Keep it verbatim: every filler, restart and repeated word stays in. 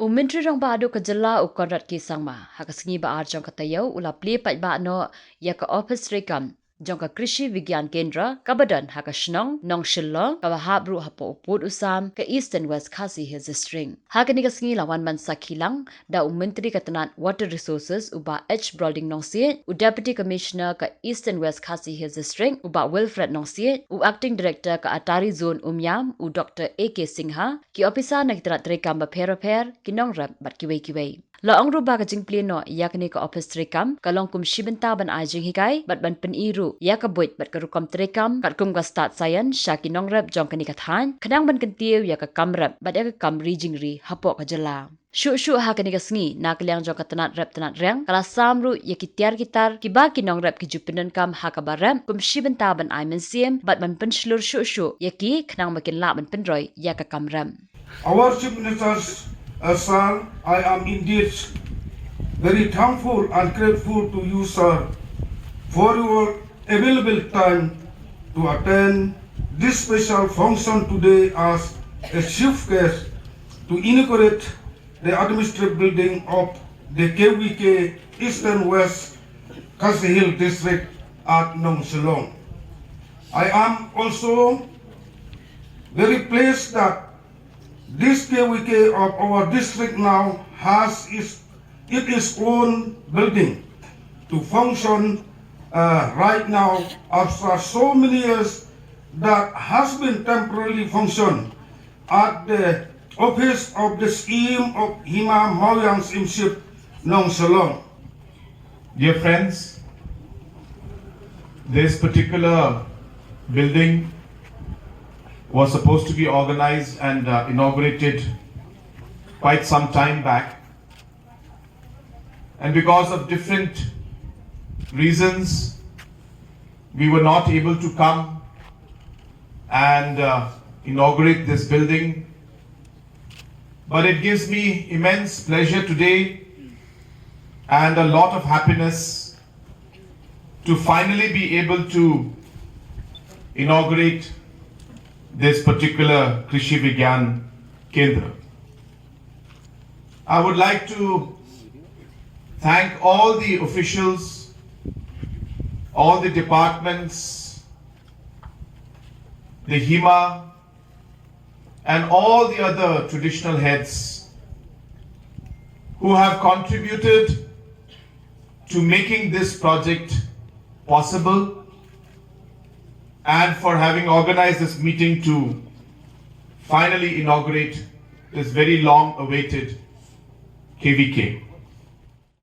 U Myntri Rangbah Duh ka jylla u Conrad K Sangma, ha ka sngi ba ar jong ka taïew u la plie paidbah noh ïa ka ophis treikam jong ka Krishi Vigyan Kendra kaba don ha ka shnong Nongshillong kaba hap ruh hapoh u pud u sam ka Eastern West Khasi Hills District. Ha kane ka sngi la wan ban sakhi lang da u Myntri ka tnat Water Resources u Bah H Brolding Nongsiej, u Deputy Commissioner ka Eastern West Khasi Hills District u Bah Wilfred Nongsiej, u Acting Director ka Attari Zone Umiam u Doctor A K Singha, ki ophisar na ki tnat treikam bapher bapher, ki nongrep bad kiwei kiwei. La ong ruh ba ka jingplie noh ïa kane ka ophis treikam ka long kum shi bynta ban ai jinghikai bad ban pyni ruh ïa ka buit bad ka rukom treikam katkum ka stad saian sha ki nongrep jong kane ka thaiñ, khnang ban kyntiew ïa ka kam rep bad ïa ka kam ri jingri hapoh ka jylla. Shuh shuh ha kane ka sngi, na ka liang jong ka tnat rep tnat reng ka la sam ruh ïa ki tiar ki tar kiba ki nongrep ki ju pyndonkam ha kaba rep kum shi bynta ban ai mynsiem bad ban pynshlur shuh shuh ïa ki khnang ba kin lah ban pynroi ïa ka kam rep. Our Chief Minister, uh, sir, I am indeed very thankful and grateful to you, sir, for your available time to attend this special function today as a chief guest to inaugurate the administrative building of the K V K Eastern West Khasi Hills District at Nongshillong. I am also very pleased that this K V K of our district now has its, it its own building to function, uh, right now after so many years that has been temporarily function at the office of the Syiem of Hima Mawiang Syiemship, Nongshillong. Dear friends, this particular building was supposed to be organized and, uh, inaugurated quite some time back. And because of different reasons, we were not able to come and, uh, inaugurate this building. But it gives me immense pleasure today and a lot of happiness to finally be able to inaugurate this particular Krishi Vigyan Kendra. I would like to thank all the officials, all the departments, the Hima, and all the other traditional heads who have contributed to making this project possible and for having organized this meeting to finally inaugurate this very long awaited K V K.